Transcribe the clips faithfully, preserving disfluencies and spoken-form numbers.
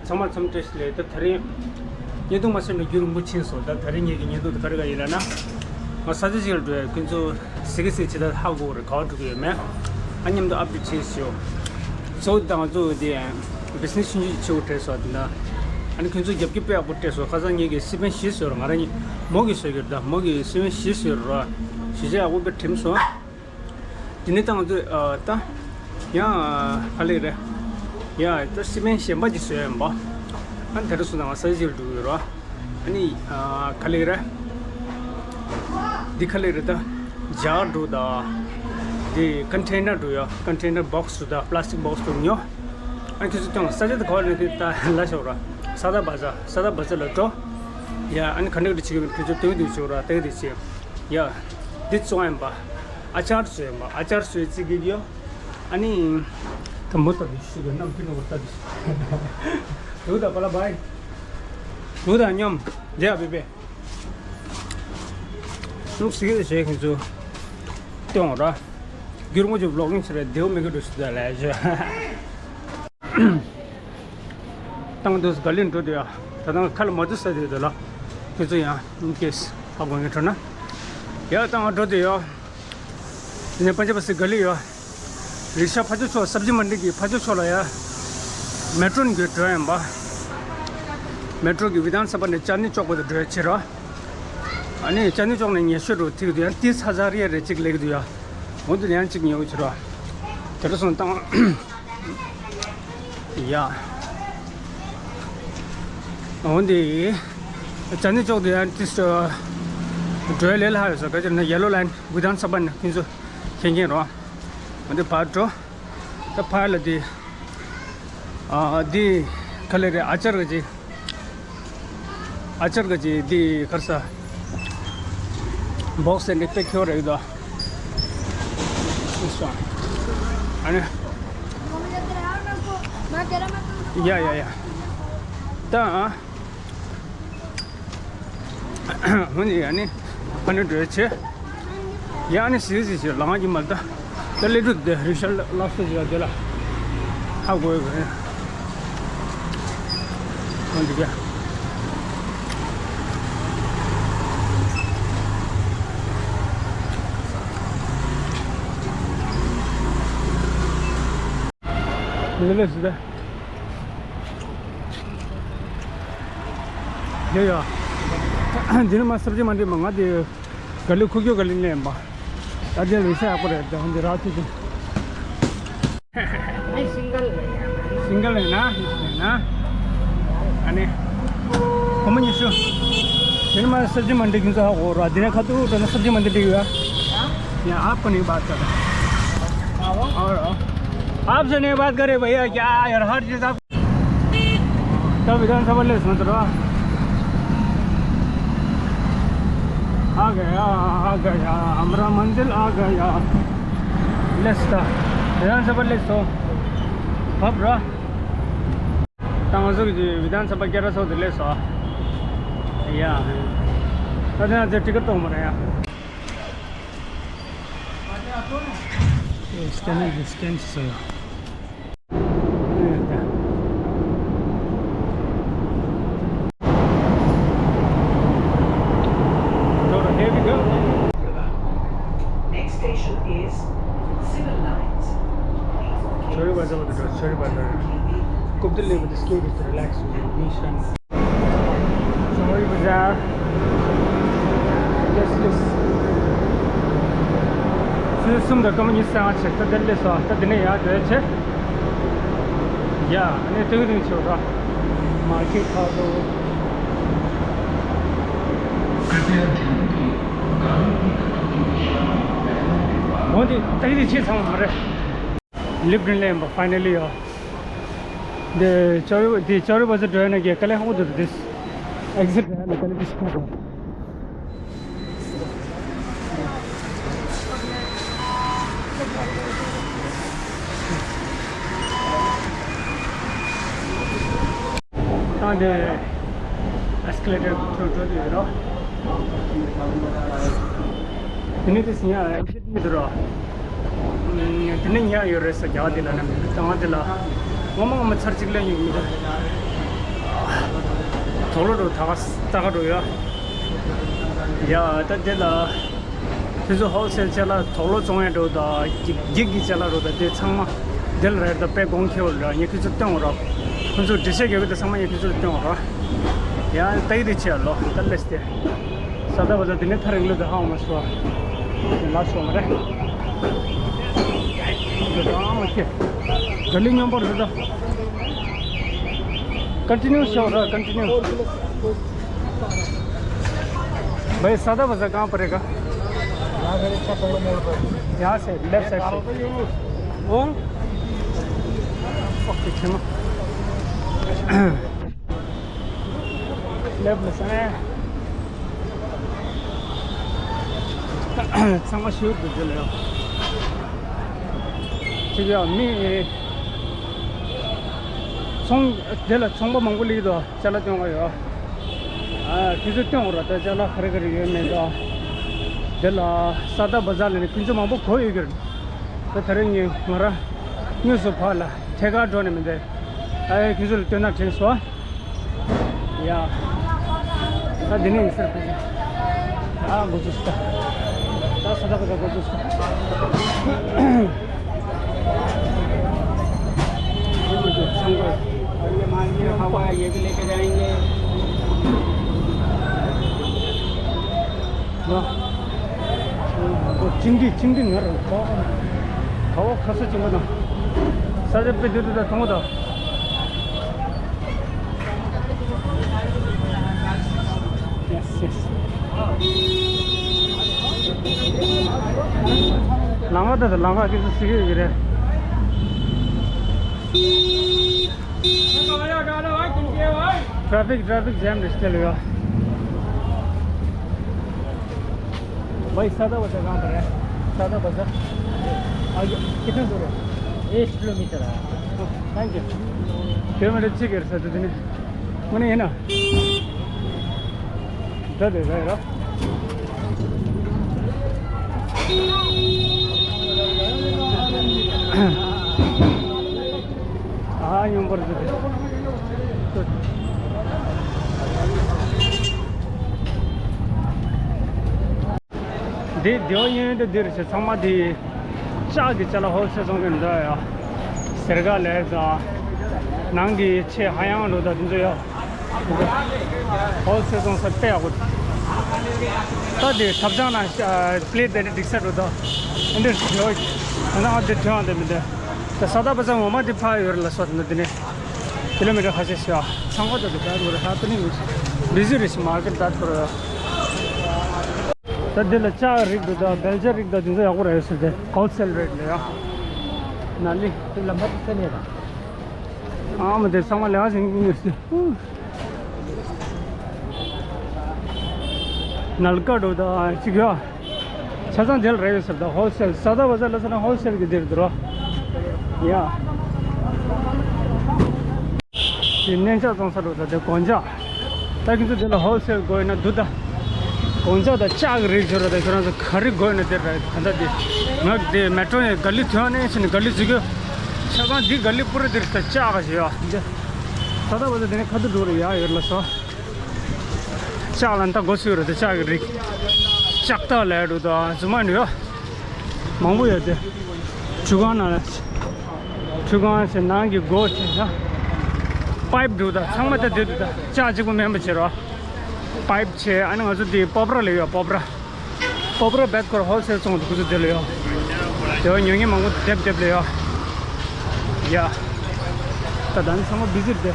ཚང་མ་འཚམས་འདྲི་ཞུ་ལེ། ད་དེ་རིང་བརྙན་ཐུང་མ་བཟོས་ནས་རྒྱུན་རིང་པོ་ཕྱིན་སོང་། ད་དེ་རིང་ངེད་ཀྱི་བརྙན་ཐུང་དེ་ག་རེ་ག་ཡིན་ལབ་ན། ང་ས་ཆ་ཅིག་ལ་འགྲོ་ཡ། ཁྱོད་ཚོ་གཟིགས་གི་གཟིགས་བྱེད། ད་ཧ་གོ་རེད། ག་པར་འགྲོ་གི་ཡོད་མེད་ཨ་མཉམ་དུ་ཨབ་ཌེཊ་བྱེད་ཤོག། གཙོ་བོ་ད་ང་ཚོ་དེ་བི་ཛི་ནེ་སི་ཆུང་ཆུང་ཅིག་བྱེད་དགོས་སྤྲད་སོང་། དེ་འདྲ་ཨ་ནི་ཁྱོད་ཚོ་རྒྱབ་སྐྱོར་དཔེ་ཡག་པོ་སྤྲད་སོང་། ཁ་སང་ངེད་ཀྱིས་སི་པན་བཞི་བཟོས་ར། ང་རང་གཉིས་མོ་གིས་བཟོས་ཀྱི་རེད། ད་མོ་གིས་སི་པན་བཞི་བཟོས་ར། བཞི་ཆ་ཡག་པོ་དཔེ་གྲིམ་སོང་། དེ་ནས་ད་ང་ཚོས་ཨ་ད་ཡང་ག་ལེ་རེད། ཡ་ད་སི་པན་གཞན་པ་ཅིག་བཟོས་ཡིན་པ། ཨ་ནི་དེ་འདྲ་སོང་ཙང་ང་ས་ཆ་ཅིག་ལ་འགྲོ་གི་ཡོད་ར། ཨ་ནི་ཨ་ག་ལེ་རེད། འདི་ག་ལེ་རེད། ད་ཇར་འདྲ་ད། དེ་ཀོན་ཊེ་ནར་འདྲ་ཡ། ཀོན་ཊེ་ནར་བོག་སི་འདྲ་ད། པ་ལ་སི་ཊིག་བོག་སི་འདྲ་ཉོ། ཨ་ཁྱོད་ཚོ་ཀྱང་ས་ཆ་དེ་ག་པར་ལ་དེ་ད་ལ་ཤོག་ར། ས་ད་བ་ཛར། ས་ད་བ་ཛར་ལ་འགྲོ། ཡ་ཨ་ནི་ག་འདྲ་འདྲ་བྱེད་ཀྱི་ཡོད་ཁྱོད་ཚོ་སྟོན་གྱི་འདུག་ཤོག་ར། ལྟ་གི་འདུག་ཅེས། ཡ་འདི་བཙོང་ཡིན་པ། ཨ་ཅར་བཟོས་ཡིན་པ། ཨ་ཅར་བཟོས་རྩིས་ཀྱི་ཡོད། ཨ་ནི། ད་མོ་ལྟ་དུས་ཤིག་གི་གནམ་དཀྱིལ་ནང་ལྟ་དུས་ཤིག། དུ་ད་པ་ལ་བའི། དུ་ད་སྙོམས་རྗེ་ཨ་བི་བི། སུམ་སི་གི་བྱས་ཁྱོད་ཚོ་སྟོན་འོང་ར། རྒྱུ་རིང་པོ་ཅིག་བི་ལོག་གིང་བྱེད་ར། བདེ་བོ་མི་དགའ་འགྲོ་སྲིད་ད་ལས་བྱས། ཏང་དུས་ག་ལེ་འགྲོ་དུས་ཡ། ད་ཐང་ཁ་ལ་མ་དུ་ས་དུས་དུ་ལ། ཁྱོད་ཚོ་ཡང་ཨིན་ཀེ་སི་ཧ་གོ་ངེས་འཕྲོ་ན། ཡ་ཏང་འགྲོ་དུས་ཡ། དེ་ནས་པན་ཇབ་སི་ག་ལེ་ཡ། རིག་ཤ་ཕ་ཇོ་ཆོག་སབ་ཇི་མན་ཌི་གི་ཕ་ཇོ་ཆོག་ལ་ཡ། མེ་ཏྲོ་གི་འགྲོ་ཡིན་པ། མེ་ཏྲོ་གི་བི་དྷན་ས་བྷ་ནས་ཅན་ནི་ཅོག་བར་དུ་འགྲོ་ཡ་ཕྱིར་ར། ཨ་ནི་ཅན་ནི་ཅོག་ནས་ཉེ་ཤོས་རུ་ཐིག་དུས་ཡང་ཏི་ས་ཧ་ཛར་རེ་རེ་གཅིག་ལེགས་དུས་ཡ། འོ་དུ་ཡང་གཅིག་ཉེ་བོ་ཕྱིར་ར། དེ་འདྲ་སོང་ཏང་། ཡ། འོན་ཏེ། ཅན་ནི་ཅོག་ཏུ་ཡང་ཏིས་འགྲོའི་ལས་ལྷག་ཡོད་ས་ག་ཅིར་ན་ཡེ་ལོ་ལའིན་བི་དྷན་ས་བྷ་ན་ཁྱེད་ཚོ་མཁྱེན་མཁྱེན་རོ། འོན་ཏེ་ཕར་འགྲོ། ད་ཕར་ལ་དེ། ཨ་དེ་ག་ལེ་རེད། ཨ་ཅར་ག་ཅི། ཨ་ཅར་ག་ཅི་དེ་གར་ས། བོག་སི་འདི་དཔེ་ཁྱོ་རེད་དོ། ཨ་ནི། ཡ་ཡ་ཡ། ད་ཨ། ཧུན་ཡ་ནི། ཨ་ནི་འགྲོ་ཆེ། ཡ་ནི་སི་སི་སི་ལང་གི་མ་ད། ད་ལེ་དྲུད་དེ་རི་ཤ་ལ་ལ་སོ་ཡ་དེ་ལ། ཧ་གོ་ཡོད་གི། ཨ་འདི་ག། འདི་ལ་སི་ད། ཡ་ཡ། འདི་ནི་མ་སབ་ཇི་མན་ཌི་མ་ང་དེ་ག་ལེ་ཁུག་ཀྱོག་ག་ལེ་ལེན་པ། ད་དེ་ལུས་ས་ཡག་པོ་རེད། ད་འདི་ར་ཐུག་ཅིང་། སིང་གལ་ལེན་ན་སིང་གལ་ལེན་ན། ཨ་ནི། ཁོ་མོ་ཉི་ཤུ། འདི་ནི་མ་སབ་ཇི་མན་ཌི་གིན་ཚོ་ཧ་གོ་ར། འདི་ནས་ཁ་ཐུག་འགྲོ་ན་སབ་ཇི་མན་ཌི་འགྲིག་ཡོད། ཡ་ཨ་ཁོ་ནི་བ་ཚ། आप से नहीं बात करे भैया, क्या यार, हर चीज आप तब विधानसभा ले सुन रहा। आ गया, आ गया, हमारा मंजिल आ गया। ले सुन। विधानसभा ले सो। अब रहा। तंग जो विधानसभा क्या रहा सो ले सो। या। तब यहाँ से टिकट तो मरे यार। स्कैनर स्कैन से। Next station is Civil Lines. Chowri Bazar with the Chowri Bazar. Cook the liver, the skin is relaxed with the mission. Chowri Bazar. Yes, yes. ཚོད་གསུམ་དང་སྐར་མ་ཉི་ཤུ་རྩ་ལྔ་ཆེ། ད་དེ་ལས་སོ། ད་དེ་ནས་ཡར་འགྲོ་ཡ་ཆེ། ཡ། ཨ་ནི་ཏིང་ཏིང་ཆེ་བ། མར་ཀེཊ་ཁག་ཏུ། འོ་དེ་ཏིང་ཏིང་ཆེ་ཚང་མ་རེད། ལིབ་ཌི་ལེན་པ་ཕའི་ནལ་ལི་ཡོ། འདི་ཅོ་རི་འདི་ཅོ་རི་བ་ཚོ་འགྲོ་ཡ་ན་གི་དཀའ་ལས་ཁག་པོ་འདུག་འདི། ཨེག་ཟིཊ་འགྲོ་ཡ་ན་དཀའ་ལས་འདི་ཞིག་ཁག་པོ། ད་འདི་ཨེ་སི་ཀེ་ལེ་ཊར་ཐོག་འགྲོ་འདོད་ཡོད་རོ། དེ་ནས་དེ་སྲིད་ཡ་ཨེག་ཟིཊ་མི་འདུག་རོ། དེ་ནས་ཉག་ཡོད་རེད་ཟེར། རྒྱ་གར་འདི་ལ་ནམ་ཡོད་དང་འདི་ལ་ངོ་མ་ངོ་མ་ཚར་གཅིག་ལས་ཉུང་མི་འདུག་དོག་ལོ་རུ་ད་ག་ད་ག་རུ་ཡ། ཡ་ད་དེ་ལ། དེ་ཚོ་ཧོལ་སེལ་ཅ་ལག་དོག་ལོ་བཙོང་ཡ་འགྲོ་དང་འགྱིག་གི་ཅ་ལག་རུ་དང་དེ་ཚང་མ་དེ་ལ་རེད་དང་དཔེ་དགོངས་འཁྱེར་བ་ར། ངས་ཁྱོད་ཚོར་སྟོན་འོ་ར། ཁོང་ཚོར་འགྲེལ་བཤད་རྒྱག་གི་དེ་ཚང་མ་ངས་ཁྱོད་ཚོར་སྟོན་འོ་ར། ཡང་ལྟ་ཡི་དེ་ཆེ་ལོ་ད་ལེས་ཏེ། ས་ད་བ་ཟ་དེ་ནས་ཐ་རེག་ལུ་དུ་ཧ་མ་སོ། ལ་སོ་མ་རེད། དེ་དང་མ་ཁྱེད། ག་ལི་སྙོམས་པར་རེད་ད། Continue ཤོག་ར། Continue. भाई, सादा बाजार कहाँ पड़ेगा? यहाँ से, लेफ्ट साइड से। वो? ओके, क्षमा। लेफ्ट में से। ཚང་མ་ཤུལ་དུ་འཛུལ་ཡོད། ཅིག་ཡ་མི་ཚོང་དེ་ལ་ཚོང་པ་མང་པོ་སླེབས་འདུག་ཅ་ལག་སྟོན་ག་ཡོད། ཨ་ཁྱོད་ཚོས་སྟོན་དགོས་ར། ད་ཅ་ལག་ག་རེ་ག་རེ་ཡོད་མེད་འདུག་དེ་ལ་ས་ད་བ་ཟ་ལ་ནི་ཁྱོད་ཚོ་མང་པོ་གོ་ཡོད་ཀྱི་རེད། ད་ད་རེས་ངས་ང་རང་དངོས་སུ་ཕར་ལ་ཐད་ཀར་འགྲོ་ནས་མི་འདུག་ཨ་ཁྱོད་ཚོ་ལ་སྟོན་ན་དྲན་སོང་། ཡ། ད་འདི་ནས་ཡིན་ཟེར་པས། ཨ་འགོ་ཚུགས་ད། ད་ས་ད་ག་ད་འགོ་ཚུགས་སོང་། འགོ་ཚུགས་ཚང་ག་ཡ། ཅིང་ཏི་ཅིང་ཏི་ང་རང་ཁ་བ་ཁ་ས་ཅིག་མ་དང་། ས་ཆ་དཔེ་དུས་དུ་ད་མཐོང་བ་དང་། Yes, yes. ལང་ཀ་ད་ད་ལང་ཀ་སྐད་ཆ་ཟེར་གི་ཡོད་རེད། traffic, traffic jam रिश्ते लगा। भाई, सादा बाजार कहाँ पर है? सादा बाजार। आगे कितना दूर है? एक किलोमीटर है। Thank you. किलोमीटर अच्छी कर सकते थे। मैंने है ना। ད་དེ་ད་ར། ཨ་ཡོང་པར་འདུག་འདི་དེའོ་ཡོན་དུ་འདིར་ཞེ་ཚང་མ་དེ་ལྕགས་ཀྱི་ཅ་ལག་ཧོལ་སེལ་བཙོང་གི་འདུག་ཡ། སེར་ག་ལས་ཙང་ནང་གི་ཆེ་ཧ་ཡང་འགྲོ་ད་དེ་ཚོ་ཡ། ཧོལ་སེལ་བཙོང་ས་དཔེ་ཡག་པོ། ད་དེ་ཐབ་ཚང་ན་པླེ་ཊི་དེ་འདྲ་སྒྲིག་ས་འགྲོ་ད། འདི་འདྲ་ཞོ། ད་ང་དེ་ཐོན་འདི་མི་འདི། ད་ས་ད་པ་ཚང་ངོ་མ་དེ་ཕ་ཡོད་རེད་ལ་སོ་ད་འདི་ནས། ཀི་ལོ་མི་ཊར་ཁ་ཤས་ཤོ། ཚང་པ་ད་དེ་ད་རུ་རེ་ཧ་པི་ནིང་རེད། བི་ཟི་རེད་ཤི་མ་གི་ད་ཐོ་རེད། ད་འདི་ལ་ལྕགས་རིགས་འདུག་ད་བེལ་ཇ་རིགས་ད་དེ་ཚོ་ཡག་པོ་རེད་ཟེར་ཏེ་ཧོལ་སེལ་རེད་ལ་ཡ། ན་ལི། དེ་ལམ་བར་དུ་ཚད་ནས་ད། ཨ་མ་དེ་ཚང་མ་ལས་ཀ་བྱེད་ཀྱི་ཡོད་ཟེར། ནལ་ཀ་འགྲོ་ད་ཅིག་ཡ། ཆ་ཚང་དེ་ལ་རེ་ཡོད་ཟེར་ད་ཧོལ་སེལ་ས་ད་བ་ཟ་ལ་ཟེར་ན་ཧོལ་སེལ་གྱི་དེར་འདུག་རོ། ཡ། དེ་སྨན་ཆ་བཙོང་ས་འགྲོ་ད་དེ་གོན་ཆ། ད་ཁྱེད་ཚོ་དེ་ལ་ཧོལ་སེལ་དགོས་ན་འདུག་ད། གོན་ཆ་དང་ལྕགས་ཀྱི་རིགས་ཤོར་ད་ཁྱོད་རང་ཚོ་ག་རེ་དགོས་ན་དེ་ར་ག་འདྲ་དེ། ང་དེ་མེ་ཊོ་ནས་ག་ལི་ཐོན་ནས་ཕྱིན་ནས་ག་ལི་བརྩི་གི། ཆ་ཚང་འདི་ག་ལི་པུ་ར་དེར་ད་ལྕགས་ཞེས་ཡ། འདི། ད་ལྟ་བར་དུ་དེ་ནས་ཁ་ཐུག་འགྲོ་རེ་ཡ་ཡོད་ལ་སོ། ལྕགས་ལ་ད་འགོ་ཚུགས་རེད་དེ་ལྕགས་ཀྱི་རིགས། ལྕགས་ཐག་ལས་འགྲོ་ད་རྫུན་མ་འགྲོ་ཡ། མང་པོ་ཡོད་དེ། ཁྲུས་ཁང་ནང་ལ། ཁྲུས་ཁང་ཟེར་ནང་གི་སྒོ་ཕྱེ་ན། པའིབ་འདུག་ད་ཚང་མ་ད་དེ་འདུག་ད་ལྕགས་གཅིག་པུ་མེད་པ་བྱེད་རོགས། པའིབ་ཕྱེ་ཨ་ནི་ང་ཚོ་དེ་པོབ་ར་ལས་ཡོད་པོབ་ར། པོབ་ར་བེད་ཁོར་ཧོལ་སེལ་ཚོང་འདུག་ཁུ་ཚོ་དེ་ལས་ཡོད། དེ་བ་ཉོ་མཁན་མང་པོ་དེབ་དེབ་ལས་ཡོད། ཡ། ད་ད་ནི་ཚང་མ་བི་ཟི་དེ།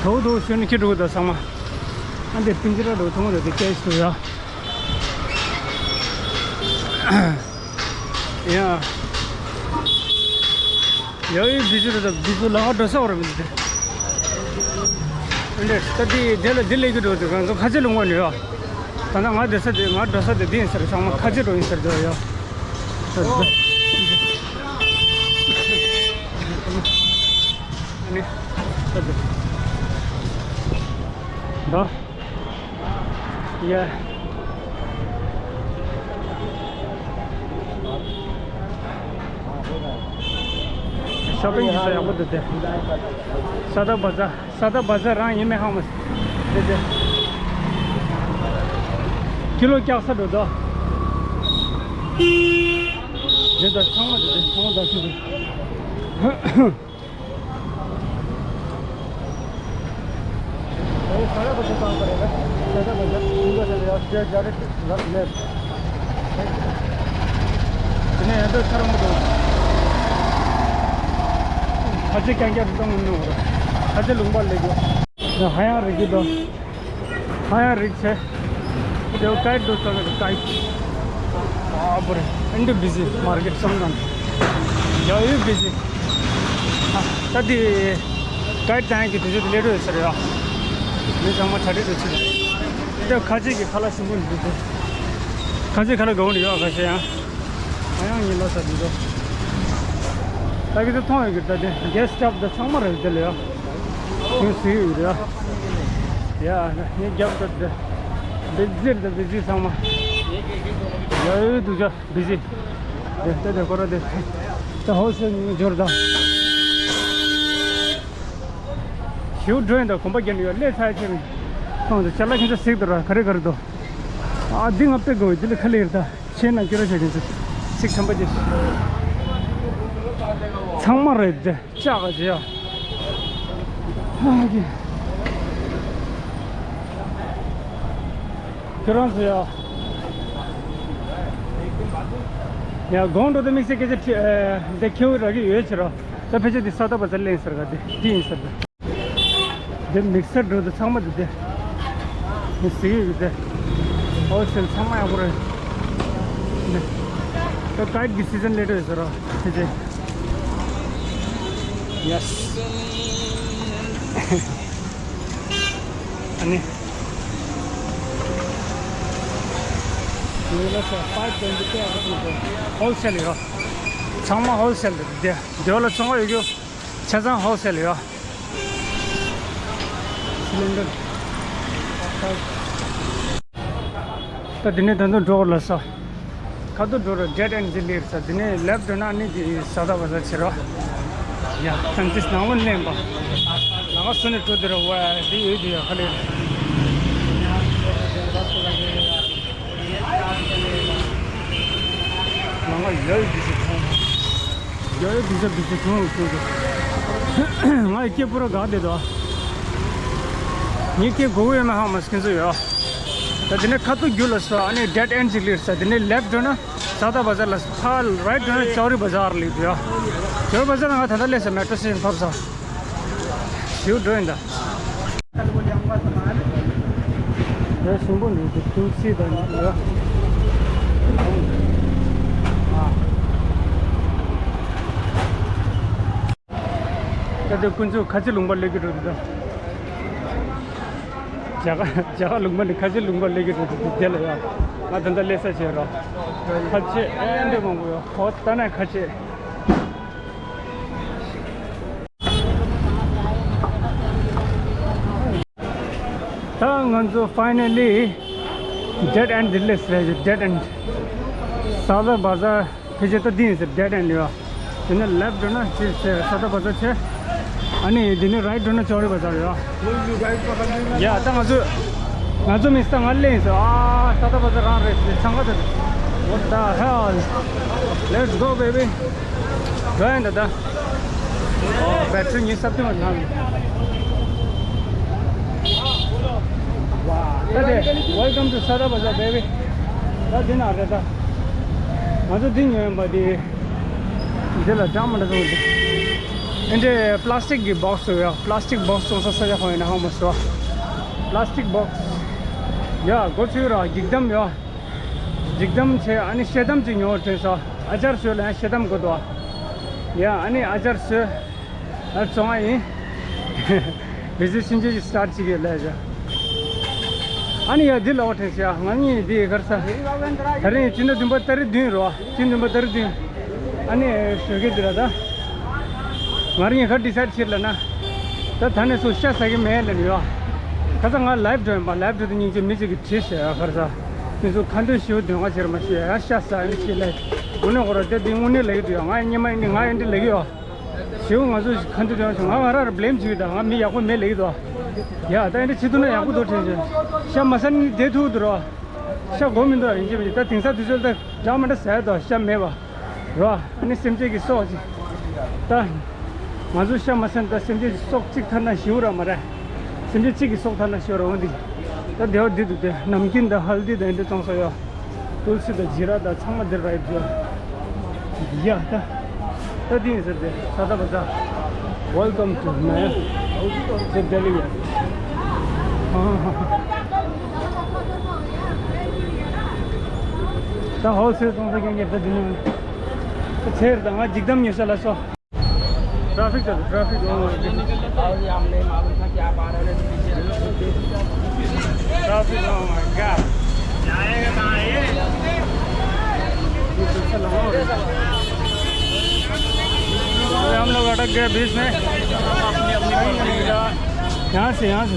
དོ་དོ་ཤོད་ནི་ཁྱི་འགྲོ་གི་ད་ཚང་མ། ཨ་འདི་པིན་ཇི་ར་འགྲོ་ཐོང་རེད་དེ་ཀེ་ཤི་ཡ། ཡ། ཡ་ཡི་བི་ཇུ་རེད་ད་བི་ཇུ་ལ་ཧ་འགྲོ་ས་བར་མི་འདུག་འདི་ད་འདི་དེ་ལ་འདི་ལས་ཀྱི་འགྲོ་འདུག་ང་ཚོ་ཁ་ཆེ་ལུང་བ་ནས་ཡོད། ད་ནང་ང་འགྲོ་ས་དེ་ང་འགྲོ་ས་དེ་འདི་ཡིན་ཟེར་ཚང་མ་ཁ་ཆེ་འགྲོ་ཡིན་ཟེར་འདོད་ཡོད། ད། Yeah. ཤོ་པིང་བྱེད་ས་ཡག་པོ་འདུག་སྟེ། ས་ད་བ་ཛར། ས་ད་བ་ཛར་རང་ཡིན་མིན་ཧ་མ་སི། དེ་དེ། ཁི་ལོ་བཀྱག་ས་འགྲོ་དོ། དེ་ད་ཚང་མ་དེ་དེ་ཚང་མ་ད་ཁྱི་དེ། དེ་ནས་ཡང་འདི་ཚར་མ་འདུག་ཁ་ཆེ་རྐྱང་རྐྱང་རུ་གཏོང་མི་ནུས་ར། ཁ་ཆེ་ལུང་པ་ལས་རྒྱུ། ཧ་ཡང་རིག་གི་འདུག་ཧ་ཡང་རིག་ཆེ། དེ་ཀའིཌ་འདུག་ཚོ་གི་ཀའིཌ། ཨ་བོ་རེ། ཨིན་ཌི་བི་ཟི་མར་ཀེཊ་སམ་གང་། ཡ་ཡུ་བི་ཟི། ད་དེ་ཀའིཌ་བཏང་གི་དུས་ཚོད་དེ་ལས་འགྲོ་ཡོད་ས་རེད་ཡ། མི་ཚང་མ་གྲ་སྒྲིག་འགྲོ་ཚུལ་རེད། དེ་ཁ་ཆེ་གི་ཁ་ལག་ཞིམ་པོ་འདུག་དེ། ཁ་ཆེ་ཁ་ལག་དགའ་བོ་འདུག་ཡ། ཁ་ཤས་ཡང་། ཨ་ཡང་ཉིན་ལོ་ས་འདུག་དོ། ད་གི་དེ་མཐོང་ཡོད་གི་ད་དེ་གེ་སི་ཊི་ཊབ་ད་ཚང་མ་རེད་དེ་ལ་ཡ། ངས་ཟིན་ཡོད་རེད་ཡ། ཡ་ངས་རྒྱབ་ད་དེ། བི་ཛི་ད་བི་ཛི་ཚང་མ། ཡ་ཡོད་འདུག་ཅ། བི་ཟི། དེ་དེ་དེ་ཁོ་ར་དེ། ད་ཧོལ་སེལ་ནས་འབྱོར་ད། ཞིའུ་འགྲོ་ཡིན་ད་གོམ་པ་བརྒྱབ་ནས་ཡོད་ལས་ཚ་ཡ་ཆེ་མི། ཁོང་ཚོ་ཅ་ལག་ཁྱེད་ཚོ་གཟིགས་དུ་ར་ག་རེ་ག་རེ་འདུག་ཨ་འདི་ང་དཔེ་དགོས་འདི་ལ་ཁ་ལེ་ཡིར་ད་ཆེ་ན་སྐྱོ་ར་ཆ་ཁྱེད་ཚོ་གཟིགས་ཁྲམ་པ་ཅེ། ཚང་མ་རེད་དེ་ལྕགས་ཀ་ཅེ་ཡ། ཨ་ཀྱེ། ཁྱོད་རང་ཚོ་ཡ། ཡ་དགོང་དྲོ་དེ་དམིགས་བསལ་སྐད་ཆ་དྲི་ཨེ། འདི་ཁྱེའུ་རག་གི་ཡོད་ཕྱིར་རོ། ད་ཕལ་ཆེར་འདི་ས་ད་བ་ཛར་ལེན་ཟེར་ག་འདི་འདི་ཡིན་ཟེར་ད། འདི་དམིགས་བསལ་འགྲོ་དུས་ཚང་མ་འདི་འདི། འདི་ཟེར་གི་ཡོད་འདི། ཨོ་ཤེལ་ཚང་མ་ཡག་པོ་རེད། འདི། ད་ཀའིཌ་གི་སི་ཛན་ལེ་ཊར་ཡོད་ཟེར་རོ། ཕལ་ཆེར། ཡེ་སི། ཨ་ནི། ངས་ལ་ས་ཕའིབ་ཊོན་ཊི་ཕའིབ་ཧོལ་སེལ་ཡོད། ཚང་མ་ཧོལ་སེལ་རེད་དེ། དེ་ལ་ཚོང་པ་ཡོད་རྒྱུ། ཆ་ཚང་ཧོལ་སེལ་ཡོད། སི་ལིན་ཌར། ད་དེ་ནས་ད་དུང་འགྲོ་དགོས་ལ་ས། ཁ་ཐུག་འགྲོ་ར་ཌེཌ་ཨེན་ཌི་ལི་རེད་ས། དེ་ནས་ལེཕ་འགྲོ་ན་ནི་དེ་ས་ད་བ་ཛར་ཕྱིར་རོ། ཡ་ད་འདི་ནང་ལ་གླེང་པ། ལ་ང་སུ་ནས་འགྲོ་དེ་ར་བ་དེ་ཡོད་དེ་ཡ་ཁ་ལེ། ལ་ང་ཡོད་དེ་ཞིག་མཐོང་། ཡོད་དེ་ཞིག་དེ་ཞིག་མཐོང་ཡོད་ཁྱོད་ཚོ། ང་ཡི་སྐད་པུ་ར་དགའ་བསྡད་དོ། ངའི་སྐད་གོ་གི་ཡོད་མེད་ཧ་མ་སྐྱོན་ཚོ་ཡོད། ད་དེ་ནས་ཁ་ཐུག་རྒྱུ་ལ་སོ་ཨ་ནི་ཌེཌ་ཨེན་ཅིག་ལིར་ས། དེ་ནས་ལེཕ་འགྲོ་ན་ས་ད་བ་ཛར་ལ་ཕར་རའིཊ་འགྲོ་ན་ཅོ་རི་བ་ཛར་ལིར་ཡོད། ཅོ་རི་བ་ཛར་ལ་ང་ད་ལྟ་སླེབས་ས་མེ་ཊྲོ་སི་ཊེ་ཤན་ཕབ་ས། ཞིའུ་འགྲོ་ཡིན་ད། ར་ཞིམ་པོ་འདུག་དེ་ཐུག་སི་དང་ཡོད། ད་དེ་ཀུན་སྤྱོད་ཁ་ཆེ་ལུང་པ་སླེབས་ཀྱི་འགྲོ་འདུག་ད། རྒྱ་གར་རྒྱ་གར་ལུང་པ་ནས་ཁ་ཆེ་ལུང་པ་སླེབས་ཀྱི་འགྲོ་འདུག་དེ་ལ་ཡ། ང་ད་ལྟ་སླེབས་ས་བྱས་རོགས། ཁ་ཆེ་ཨེ་འདྲ་མང་པོ་ཡོད། ཧོ་ད་ན་ཁ་ཆེ། ད་ང་ཚོ་ཕའི་ནལ་ལི་ཌེཌ་ཨེན་ཌི་ལིར་སླེབས་རེད། ཌེཌ་ཨེན་ཌི། ས་ད་བ་ཛར་ཕལ་ཆེར་ད་འདི་ཡིན་ཟེར། ཌེཌ་ཨེན་ཌི་ཡོད། དེ་ནས་ལེཕ་འགྲོ་ན་ཅི་ཟེར་ས་ད་བ་ཛར་ཆེ། ཨ་ནི་དེ་ནས་རའིཊ་འགྲོ་ན་ཅོ་རི་བ་ཛར་ཡོད། ཡ་ད་ང་ཚོ་ང་ཚོ་མི་ས་ང་ལེན་ཟེར། ཨ་ས་ད་བ་ཛར་རང་རེད་ཟེར། ཚང་ག་ད། What the hell? Let's go, baby. འགྲོ་ཡིན་ད་ད། ཨོ་བེ་ཊི་རི་ཉི་ཤུ་རྩ་བདུན་བ་ནང་། ད་དེ་Welcome to Sada Bazaar, baby. ད་འདི་ན་རེད་ད། ང་ཚོ་འདི་ཉོས་ཡིན་པ་འདི། འདི་ལ་འདྲ་མི་འདྲ་བཟོ་འདི། འདི་འདྲའི་པ་ལ་སི་ཊིག་གི་བོག་སི་ཡོད། པ་ལ་སི་ཊིག་བོག་སི་བཙོང་ས་ས་ཆ་ཁོ་ཡིན་ན་ཧ་མ་སོ། པ་ལ་སི་ཊིག་བོག་སི། ཡ་སྒོ་ཕྱེ་ར་འགྱིག་དམ་ཡོད། འགྱིག་དམ་བྱས་ཨ་ནི་ཤ་དམ་ཅིག་ཉོ་དྲན་སོང་། ཨ་ཅར་བཟོས་ལ་ཡང་ཤ་དམ་དགོས་འདུག་ཡ་ཨ་ནི་ཨ་ཅར་བཟོས། ཨ་བཙོང་བ་ཡིན། བི་ཛི་ནེ་སི་ཆུང་ཆུང་ཞིག་སི་ཊར་བྱེད་ཀྱི་ལས་བྱ། ཨ་ནི་ཡ་འདི་ལ་བ་དྲན་སོང་། ང་གཉིས་འདི་གར་ས། ད་རིང་སྤྱི་ཟླ་བདུན་པ་ཏ་རིག་བདུན་རོ། སྤྱི་ཟླ་བདུན་པ་ཏ་རིག་བདུན། ཨ་ནི་ཞོགས་ཀས་འདི་ལ་ད། ང་རང་གཉིས་ག་ཌི་སའིཌ་བྱེད་ལ་ན། ད་ད་ནས་སུ་ཤ་ཟ་གི་མེད་ལབ་ཡོད། ཁ་སང་ང་ལའིབ་འགྲོ་ཡིན་པ། ལའིབ་འགྲོ་དུས་སྙིང་རྗེ་མི་གཅིག་གིས་དྲིས་ཤག་ཡ་ཁར་ས། ཁྱེད་ཚོ་ཁ་འདོན་ཞེ་པོ་འདོན་ག་བྱེད་ར་མ་ཤེས་ཡ་ཤ་ཟ་ཡིན་ཤེས་ལས། དངོས་གནས་ཁོ་ར་དེ་དེ་དངོས་གནས་ལབ་ཀྱི་འདུག་ཡ། ང་ཡི་སྙེ་མ་ཡིན་ནི་ང་ཡིན་འདི་ལབ་ཀྱི་ཡོད། ཞེའུ་ང་ཚོ་ཁ་འདི་དྲན་བྱུང་། ང་ང་རང་ར་བླེམ་བྱེད་ཀྱི་ད། ང་མི་ཡག་པོ་མེད་ལེགས་དོ། ཡ་ད་འདི་བྱེད་ཐུབ་ན་ཡག་པོ་འདུག་དྲན་བྱུང་། ཤ་མ་ཟ་ནི་བསྡད་ཐུབ་འདུག་རོ། ཤ་དགོས་མི་འདུག་ཡིན་གཅིག་མིན་གཅིག་ད་དེང་སང་དུས་ཚོད་ད་འདྲ་མི་འདྲ་ཟས་དོ། ཤ་མེད་པ་རོ། ཨ་ནི་སེམས་ཅན་གྱི་སྲོག་ཅིག་ད་ང་ཚོ་ཤ་མ་ཟ་ནི་ད་སེམས་ཅན་གྱི་སྲོག་གཅིག་ཐར་ན་ཞེའུ་ར་མ་རེད། སེམས་ཅན་གཅིག་གི་སྲོག་ཐར་ན་ཞེའུ་ར་འོང་འདི། ད་དེ་བ་འདི་འདུག་དེ་ནམ་རྒྱུན་དང་ཧལ་དི་དང་འདི་བཙོང་ས་ཡོད། ཏུལ་སི་དང་ཇི་ར་དང་ཚང་མ་འདིར་ར་ཡོད་ཡ། ད་ད་འདི་ཡིན་ཟེར་ཏེ། ས་ད་བ་ཟ། Welcome to Naya, to Delhi. ད་ཧོལ་སེལ་བཙོང་ས་རྐྱང་རྐྱང་ད་འདི་ནང་། ད་ཚེར་དང་ང་འཇིགས་སྡམ་ཉོ་ས་ལ་སོ། ट्रैफिक चल रहा, ट्रैफिक। और ये हमने मालूम था कि आप आ रहे हैं, तो पीछे ट्रैफिक। Oh my God। जाएगा कहाँ ये? ये तो चल रहा है। अरे हम लोग अटक गए बीच में। यहाँ से, यहाँ से।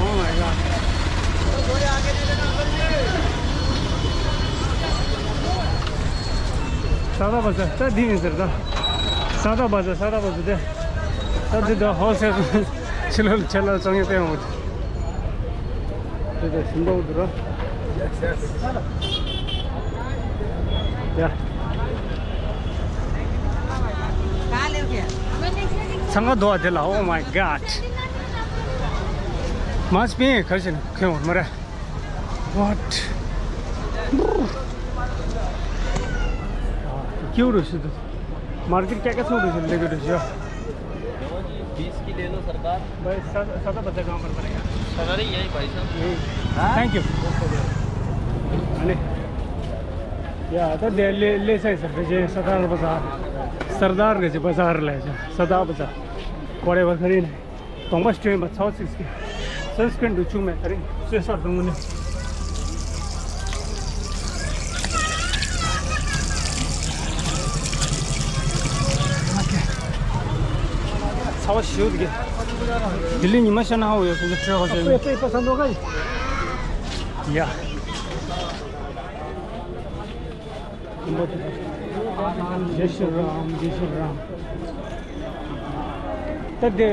Oh my God। ས་ད་བ་ཟ། ད་འདི་ཡིན་ཟེར་ད། ས་ད་བ་ཟ། ས་ད་བ་ཟ་དེ། ད་འདི་ད་ཧོལ་སེལ་ཕྱི་ལོགས་ལ་ཆ་ལ་བཙོང་ཡས་སྟོན་འོང་། དེ་ད་ཞིམ་པོ་འདུག་ར། ཡ། ཚང་ག་འདུག་དེ་ལ། Oh my God། མ་སྤིན་ག་ཞིག་ཁྱོད་མ་རེད། What? क्यों रुसी तो मार्केट क्या क्या छोड़ रुसी लेके रुसी हो। बीस की ले लो सरकार। भाई, सदा बच्चा कहाँ पर पड़ेगा? सरकारी यही भाई साहब। यही। Thank you. अरे या तो दे ले ले सही सर। जे सरदार बाजार, सरदार के बाजार ले जा। सदा बाजार। कोड़े बखरी नहीं। གདོང་པ་སྐྱོན་པ་ཚ་བ་ཚིག་ཚིག་སན་སི་ཀྲིན་འདུག་བྱུང་མེད། ད་རིང་གསོལ་སར་འདུག་ནི། ཚ་བ་ཞེ་པོ་འདུག་གས། ལྡི་ལི་ཉི་མ་ཤར་ན་ཧ་གོ་ཡོད་སོང་ཙང་ཁྲོད་ཁ་ཤོར་ཡིན། ཡ། जय श्री राम, जय श्री राम। ད་དེ།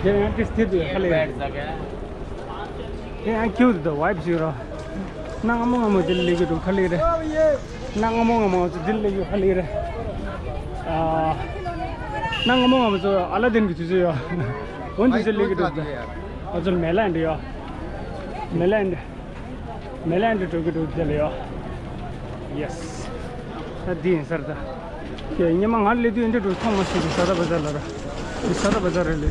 དེ་ཡང་ཏིས་དེ་དུ་ཁ་ལེ། དེ་ཡང་ཁྱུ་དུ་ཝའིབ་ཞིག་རོ། གནའ་སྔ་མོ་སྔ་མོ་དེ་ལས་ཀྱི་འགྲོ་ཁ་ལེ་རེད། གནའ་སྔ་མོ་སྔ་མོ་དེ་ལས་ཀྱི་ཁ་ལེ་རེད། ཨ། གནའ་སྔ་མོ་སྔ་མོ་ཚོ་ཨ་ལ་དིན་གྱི་དུས་ཚོད་ཡོད། འོན་ཏེ་ཚོ་ལས་ཀྱི་འགྲོ། ཨ་ཚོ་མེ་ལན་འདྲ་ཡོད། མེ་ལན་འདྲ། མེ་ལན་དུ་འགྲོ་གི་འདུག་དེ་ལ་ཡོད། ཡེ་སི། ད་འདི་ཡིན་ས་རེད་ད། ཡ་ཉི་མ་ང་ལས་དུས་འདི་འགྲོ་མཐོང་མ་སོང་གི། ས་ད་བ་ཟ་ལ་ར། འདི་ས་ད་བ་ཟ་རེད་ལེ།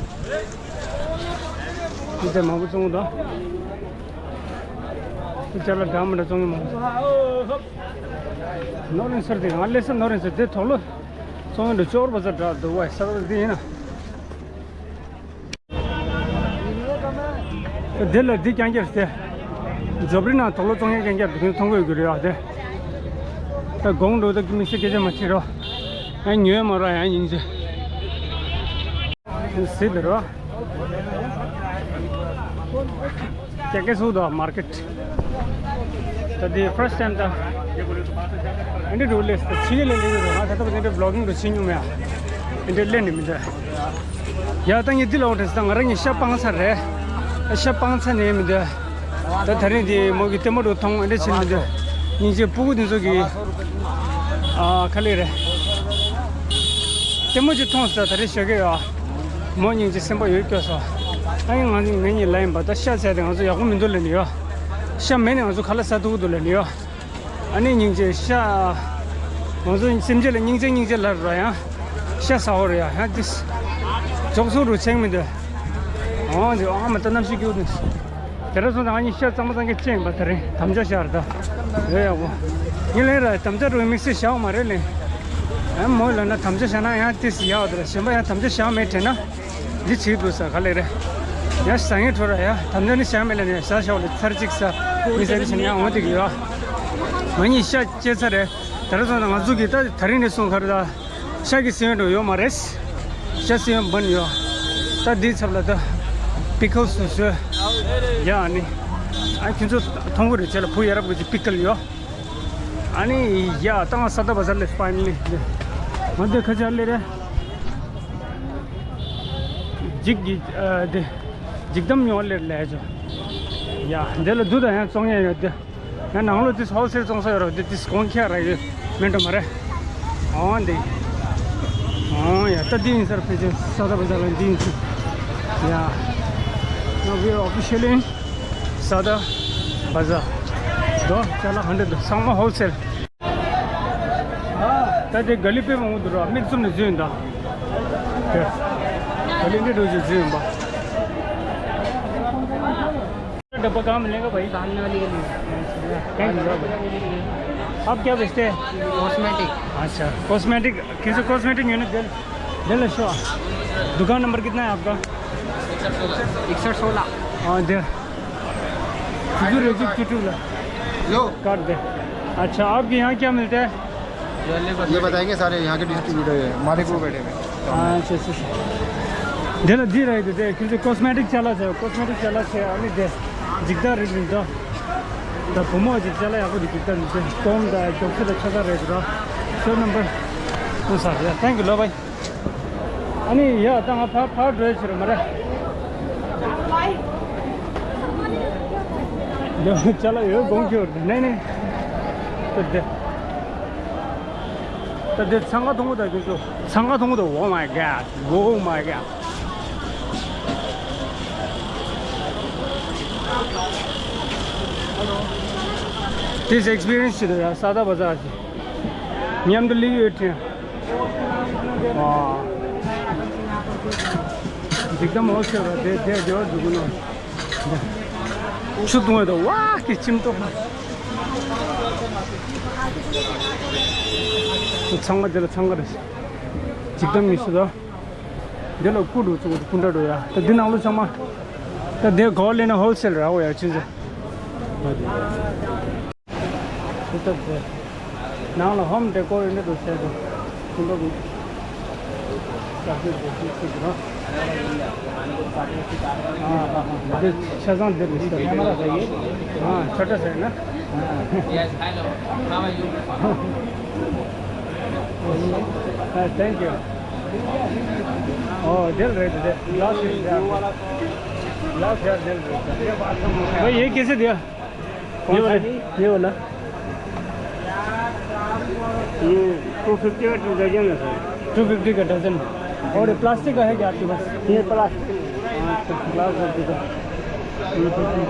འདི་དེ་མང་པོ་བཙོང་ད། འདི་ཅ་ལག་འདྲ་མི་འདྲ་བཙོང་གི་མང་པོ། ནོར་རིན་ས་རེད་དེ། ང་ལས་ས་ནོར་རིན་ས་དེ་ཐོག་ལོ། བཙོང་གི་འདུག་ཅོར་བ་ཟ་འདྲ་འདུག་བ། ས་ད་བ་འདི་ཡིན་ན། དེ་ལ་འདི་རྐྱང་རྐྱང་རེད་དེ། རྫོབ་རི་ནང་དོག་ལོ་བཙོང་ཡས་རྐྱང་རྐྱང་འདུག་མཐོང་གི་ཡོད་ཀྱི་རེད་ཨ་དེ། ད་དགོང་འགྲོ་ད་དམིགས་བསལ་སྐད་ཆ་མ་བྱེད་རོགས། ཨ་ཉོས་མ་རོགས་ཡང་ཡིན་ཟེར། སྲིད་དེ་རོ། རྐྱང་རྐྱང་སུ་དོ་མར་ཀེ་ཊི། ད་འདི་ཕར་སི་ཊི་ཊའིམ་ད། ཨ་འདི་འགྲོ་ལས་ད་ཕྱི་ལ་ལས་རོགས། ང་ད་ལྟ་བ་འདི་འདྲ་བི་ལོག་གིང་འགྲོ་བྱེད་མྱོང་མེད་ཨ། ཨ་འདི་ལས་ནི་མི་འདུག་ཡ་ད་ངས་འདི་ལ་འོང་དྲན་སོང་། ང་རང་གི་ཤ་སྤང་ཚར་རེད། ཤ་སྤང་ཚར་ནས་མི་འདུག་ད་ད་རིང་འདི་མོ་གི་ལྟད་མོ་འགྲོ་མཐོང་ཨེ་འདྲ་བྱེད་མི་འདུག་སྙིང་རྗེ་སྤུ་གུ་འདི་ཚོ་གི་ཨ་ཁ་ལེ་རེད། ལྟད་མོ་ཅིག་མཐོང་སོང་། ད་རེས་ཞོགས་ཀས་ཡོད། མོ་སྙིང་རྗེ་སེམས་པ་ཡོད་སྐྱོ་སོང་། ཨ་ནི་ང་ང་གཉིས་ལ་ཡིན་པ་ད་ཤ་ཟས་ཏེ་ང་ཚོ་ཡག་པོ་མི་འདུག་ལབ་ནི་ཡོད། ཤ་མེད་ནས་ང་ཚོ་ཁ་ལག་ཟ་ཐུབ་ཀྱི་འདུག་ལབ་ནི་ཡོད། ཨ་ནི་སྙིང་རྗེ་ཤ། ང་ཚོ་སེམས་ཅན་ལ་སྙིང་རྗེ་སྙིང་རྗེ་ལབ་རོགས་ཡང་། ཤ་ཟ་འོ་རེད་ཡ་ཡང་ཏིས། འཇོག་སོང་རུ་ཆེང་མི་འདུག་འོང་འདི་ཨ་མ་ད་གནམ་གཤིས་སྐྱིད་པོ་འདུག་དེ་འདྲ་སོང་ཙང་ཨ་ནི་ཤ་གཙང་མ་གཙང་རྐྱང་བཅད་པ་དེ་རིང་དམ་བཅའ་བཞག་རེད་ད། ཡོད་ཡག་པོ། ངས་ལན་ར་དམ་བཅའ་རུ་དམིགས་བསལ་བཞག་མ་རེད་ལན། ཨ་མོ་ལ་ན་དམ་བཅའ་བཞག་ན་ཡང་ཏིས་ཡག་འོ་དེ་ར། གཞན་པ་ཡང་དམ་བཅའ་བཞག་མེད་དྲན་ན། འདི་བྱེད་དགོས་ས་ག་ལེ་རེད། ཡ་ཟ་ངེས་འཕྲོ་ར་ཡ་དམ་བཅའ་ནི་བཞག་མེད་ལ་ནི་ཟ་ཤ་བ་ལ་ཚར་གཅིག་ཟ། མི་ཟ་ནི་བྱེད་ནི་ཡང་འོང་དེ་གི་ཡོད། ང་གཉིས་ཤ་བཅད་ཚར་རེད། དེ་ར་སོང་ཙང་ང་ཚོ་གི་ད་ད་རིང་ནས་བཟུང་ག་རེ་ད། ཤ་གི་སེམས་འགྲོ་ཡོད་མ་རེད། ཤ་སེམས་འབུན་ཡོད། ད་འདིའི་ཚབ་ལ་ད་པི་ཁལ་སུ་བཟོས། ཡ་ནི། ཨ་ཁྱོད་ཚོ་མཐོང་གི་རེད། ཁྱེད་ལ་བུ་ཡ་རབས་གི་ཅིག་པིག་ཀལ་ཡོད། ཨ་ནི་ཡ་ཏང་ས་ད་བ་ཟར་ལེ་ཕའི་ནལ་ལི། ང་འདི་ཁ་ཆར་ལེ་རེད། འཇིག་གི་ཨ་འདི་འཇིག་དམ་ཉོ་ལེ་ལེ་ཅོ། ཡ་འདི་ལ་དུ་ད་ཡང་བཙོང་ཡ་ཡོད་འདི། ཡང་ནང་ལོ་ཏིས་ཧོལ་སེལ་བཙོང་ས་ཡོད་ར་འདི་ཏིས་གོང་ཁྱ་ར་ཡོད་མེད་འགྲོ་མ་རེད། ཨོ་འདི། ཨོ་ཡ་ད་འདི་ཡིན་སར་ཕེ་ཅོ་ས་ད་བ་ཟར་ལ་འདི་ཡིན་སུ། ཡ། Now we are officially in Sada Bazaar. དོ་ཅ་ལག་ཧན་ཌེ་ཌི་ཚང་མ་ཧོལ་སེལ། ད་དེ་ག་ལི་པེ་མང་པོ་འདུག་ར་མིག་བཙུམ་ནས་བཟོས་ཡིན་ད། དེ་ག་ལི་འདྲེ་འགྲོ་བཞིན་བཟོས་ཡིན་པ། डब्बा कहाँ मिलेगा भाई? सामने वाले के लिए। Thank you. आप क्या बेचते हैं? कॉस्मेटिक। अच्छा, कॉस्मेटिक। किसी कॉस्मेटिक यूनिट दे, दे लो शो। दुकान नंबर कितना है आपका? इकसठ सोलह। हाँ दे। चुटू रे, चुटू ला। लो। काट दे। अच्छा, आपके यहाँ क्या मिलता है? ये बताएंगे सारे यहाँ के डिस्ट्रीब्यूटर है, मालिक वो बैठे हुए हैं। अच्छा, अच्छा, अच्छा। दे लो, दे रहे थे, दे, क्योंकि कॉस्मेटिक चला है, कॉस्मेटिक चला है, अभी दे। जितना रेट मिलता। ད་བུ་མོ་ཅིག་ཅ་ལག་ཡག་པོ་འདི་གི་ད་འདི་ཚེ་གོང་དང་རྒྱོབ་ཚོད་དང་ཆ་ཚང་རེད་འདུག་ར། ཤོ་ནམ་བར་ཏུ་ས་རེད། Thank you ལོ་བའི། ཨ་ནི་ཡ་ད་ང་ཕར་ཕར་འགྲོ་ཡ་ཕྱིར་མ་རེད། ཡ་ཅ་ལག་ཡོད་དགོངས་ཁྱོད་ནས་ནས། ད་དེ་ད་དེ་འཚང་ཁ་ཐུང་པོ་ད་ཁྱོད་ཚོ་འཚང་ཁ་ཐུང་པོ་ད། Oh my God, oh my God. This experience ཞིག་རེད་ཡ། ས་ད་བ་ཟ་ཞིག་མཉམ་དུ་ལི་ཡོད་དྲན། ཨ། འཇིག་རྟེན་མོ་ཤོར་བ་དེ་དེ་དེ་བ་འདུག་ནོ། ཆུ་བཏུང་བ་དང་བ་གི་ཁྱིམ་ཐོག་ཚང་མ་དེ་ལ་འཚང་ཁ་རེད། འཇིག་རྟེན་མི་ཤི་ད། འདི་ལ་སྐུ་འགྲོ་ཚུགས་སྐུ་འདྲ་འགྲོ་ཡ། ད་འདི་ནང་ལོ་ཚང་མ། ད་འདི་གོ་ལེན་ན་ཧོལ་སེལ་ར་འོ་ཡ་ཆུ་ཚོད། སུ་ཐབས་ཟེར། ནང་ལ་ཧོམ་ཌེ་ཀོར་ཡིན་འདུག་ཟེར་འདུག་སུ་འདུག་གི། ས་ཁུལ་དེ་ཚོའི་ཚིག་ར། ཨ་ཨ་ཨ། འདི་ཆ་ཚང་འདིར་རེད་ཟེར། ཨ་ཆོ་འདྲ་ཟེར་ན། Yes, hello. How are you? ཨ། Thank you. ཨོ་འདིར་རེད་དེ། Glass is there. Glass here འདིར་རེད། भाई ये कैसे दिया? ये वाला? ये वाला? ये टू फिफ्टी का डजन है सर। टू फिफ्टी का डजन। और ये प्लास्टिक का है क्या आपके पास? ये प्लास्टिक। अच्छा, ग्लास रख दीजिए। हम्म, हम्म, हम्म।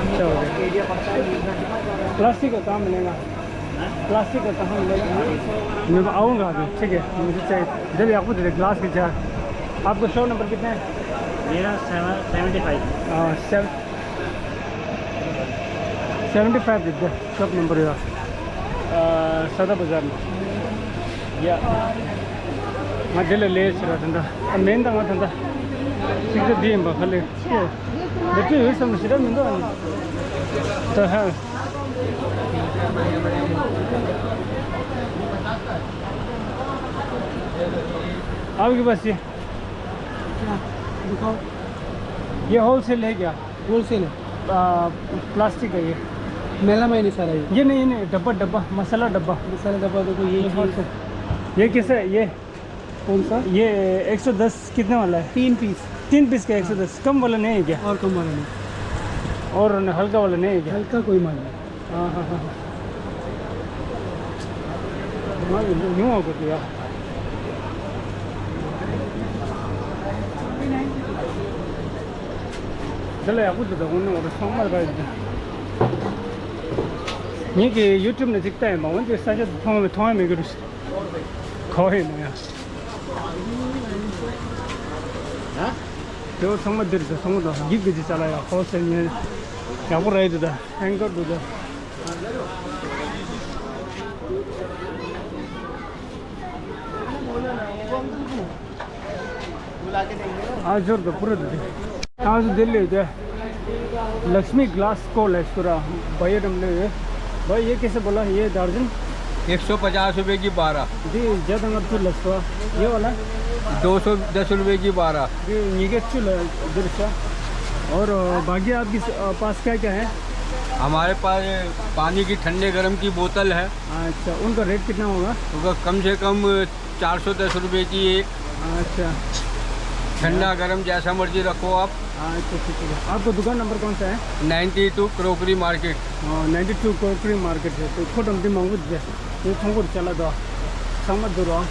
अच्छा हो गया। प्लास्टिक का कहाँ मिलेगा? प्लास्टिक का कहाँ मिलेगा? मैं आऊँगा अभी, ठीक है, मुझे चाहिए। जब आपको दे दे, ग्लास की जार। आपका शॉप नंबर कितना है? मेरा सेवन, सेवेंटी फ़ाइव। हाँ, सेवन सेवेंटी फ़ाइव རེད། ཤོབ་ནམ་བར་ཡ། ས་ད་བ་ཟར་ནས། ཡ། ང་འདི་ལ་ལས་ཟེར་བ་ད་ལྟ། ཨ་མེན་ད་ང་ད་ལྟ། ཅིག་ད་འདི་ཡིན་པ་ཧ་ལས། འདི་ཚོ་ཡོད་བསམ་ན་ཞེ་དྲག་མི་འདུག་ཨ་ནི། ད་ཧ། आपके पास ये क्या? दिखाओ। ये होलसेल है क्या? होलसेल है। आ, प्लास्टिक है ये। मेलामाइन है सारा ये। ये नहीं, ये नहीं, डब्बा, डब्बा, मसाला डब्बा। मसाला डब्बा देखो, ये ये चीज़। होलसेल। ये कैसा है ये? कौन सा? ये एक सौ दस कितने वाला है? तीन पीस। तीन पीस का एक सौ दस, कम वाला नहीं है क्या? और कम वाला नहीं। और हल्का वाला नहीं है क्या? हल्का कोई माल नहीं। ཨ་ཧ་ཧ། ང་ཡི་ཉུང་བ་དགོས་ཡ། འདི་ལ་ཡག་པོ་འདུག་ད་དངོས་གནས་ང་ཚང་མ་ར་ཡིན། ངེད་ཀྱི་ཡུ་ཊུབ་ནས་ཅིག་བལྟས་ཡིན་པ། འོན་ཏེ་ས་ཆ་དེ་མཐོང་མཐོང་ཡ་མེད་གི་རུ། གོ་ཡིན་ནོ་ཡ། ཧ། དེ་བ་ཚང་མ་འདིར་ཟེར། ཚང་མ་དང་འགྱིག་གི་ཅི་ཅ་ལག་ཡག་པོ་ཟེར་ཉན། ཡག་པོ་རེད་འདུག་ད་ཧེང་གར་འདུག་ད། आज जोर तो पूरा दे। आज दिल्ली दे। लक्ष्मी ग्लास को लेस्कुरा। भैया तुम ले। भाई ये कैसे बोला ये दर्जन? एक सौ पचास रुपए की बारह। जी, ज्यादा मत तू लसवा। ये वाला? दो सौ दस रुपए की बारह। जी, निगे चुला दृश्य। और अ, बाकी आपके स- अ, पास क्या क्या है? हमारे पास पानी की ठंडे गर्म की बोतल है। अच्छा, उनका रेट कितना होगा? उनका कम से कम चार सौ दस रुपये की एक। अच्छा। ठंडा गर्म जैसा मर्जी रखो आप। अच्छा, ठीक है। आपका दुकान नंबर कौन सा है? Ninety two crockery market. हाँ, नाइन्टी टू क्रॉकरी मार्केट है। तो फोटो में दिमाग में दे। ये तुमको चला दो। समझ दो रहा।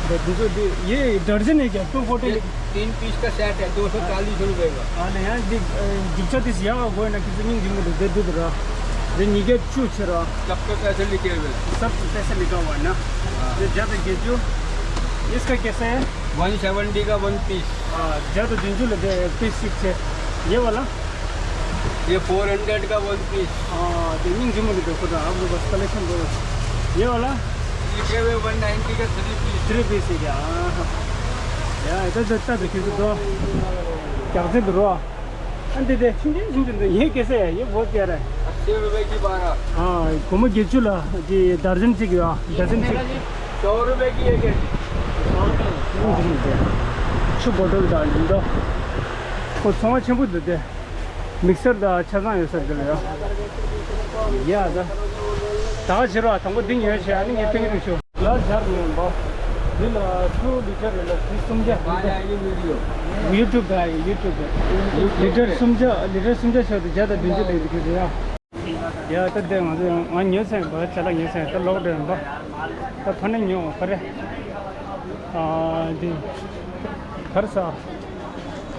दे दीजिए, दे- ये दर्जन है क्या? Two forty? ये तीन पीस का सेट है, दो सौ चालीस रुपये का। हाँ, नहीं, यार, दि- अ, दिक्कत इस यहाँ वो है ना, किसी नहीं जिम दे दे रहा। दे निके चू छे रहा। सबके पैसे लिखे हुए हैं। सब पैसे लिखा हुआ है ना? हाँ। ये ज़्यादा ये जो, इसका कैसे है? वन सेवेंटी का वन पीस। हाँ, ज़्यादा जिंजू लगे, पीस सिक्स है। ये वाला? ये फोर हंड्रेड का वन पीस। हाँ, तो नहीं जिम दे दो, आपके पास कलेक्शन बहुत। ये वाला? लिखे हुए वन नाइन्टी का थ्री पीस। थ्री पीस है क्या? हाँ, हाँ। यार, इधर देखता तो किसी दो। क्या से दो? हाँ, दे दे। सुन, सुन, सुन, ये कैसे है? ये बहुत प्यारा है। अस्सी रुपए की बारह। हाँ, कोमो गेचुला, जी, दर्जन से गया, दर्जन से। सौ रुपए की एक है। हाँ, सुन, सुन, सुन। छु बोतल डाल दो। को सोमा छेंपू दे दे। मिक्सर दा छा जान यो सर दे लो। या दा। ད་ཕྱིར་བ་དང་པོ་འདི་ཉོས་བྱས་ཨ་ནི་ངས་སྟོན་གྱི་འདུག་ཞུ། ལ་སྦྱར་ནས་འབའ། འདི་ལ་ཆུ་ལི་ཊར་རེ་ལ་ཁྲི་སུམ་བརྒྱ། ཡུ་ཊུབ་ད་ཡུ་ཊུབ་ད། ལི་ཊར་སུམ་བརྒྱ། ལི་ཊར་སུམ་བརྒྱ་ཆགས་དུ་བརྒྱ་དང་བདུན་ཅུ་ལས་འདུག་གི་རེད་ཡ། ཡ་ད་དེ་ང་ཚོ་ང་ཉོས་ཚན་འབའ་ཅ་ལག་ཉོས་ཚན་ད་ལོག་འགྲོ་ཡིན་པ། ད་ཕ་ནི་ཉོ་ག་རེ། ཨ་འདི། ག་རེ་ཟ།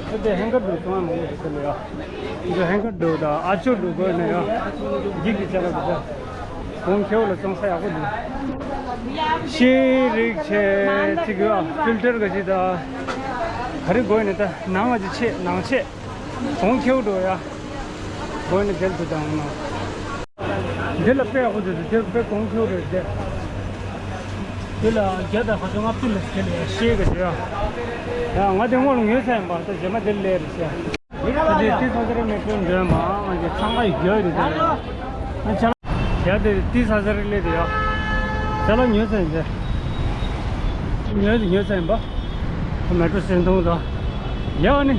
ཁྱོད་དེ་ཧེང་གར་འགྲོ་སོང་ཨ་མ་ཡོད་ཟེར་ལ་ཡ། འདི་ཧེང་གར་འགྲོ་དང་ཨ་ཅོ་འགྲོ་དགོས་ན་ཡ། འགྱིག་གི་ཆ་ལ་འགྲོ། གོང་ཁེ་བོ་ལ་བཙོང་ས་ཡག་པོ་འདུག་ཤེས་རིག་ཆེ་ཅིག་ཡ་ཕིལ་ཊར་ག་ཅིག་དང་། ག་རེ་དགོས་ནས་ད་ནང་ང་ཅིག་ཆེ་ནང་ཆེ། གོང་ཁེ་བོ་འགྲོ་ཡ། དགོས་ནས་དེར་འདུག་དང་ནང་། འདི་ལ་དཔེ་ཡག་པོ་འདུག་དེ་དཔེ་གོང་ཁེ་བོ་རེད་དེ། དེ་ལ་བརྒྱ་དང་ཁ་ཚོ་ལྔ་བཅུ་ལ་དེ་ལས་ཤེས་གི་ཟེར་ཡ། ཡ་ང་དེ་སྔོན་ལ་ཉོས་ཚར་ཡིན་པ་ད་རྗེས་མ་དེ་ལས་རེད་ཟེར། ད་དེ་ཏི་ས་ས་རེ་མེད་པོ་འདོན་མ་ང་དེ་ཚང་མ་ཡོད་རེད་དེ་ལས། ང་ཆ་ཡ་དེ་ཏི་ས་ས་རེ་ལས་དེ་ཡ། ཅ་ལག་ཉོས་ཚར་ཡིན་ཟེར། ཉོས་ཉོས་ཚར་ཡིན་པ། མེ་ཏྲོ་སེང་ཐུང་དང་། ཡ་ནི།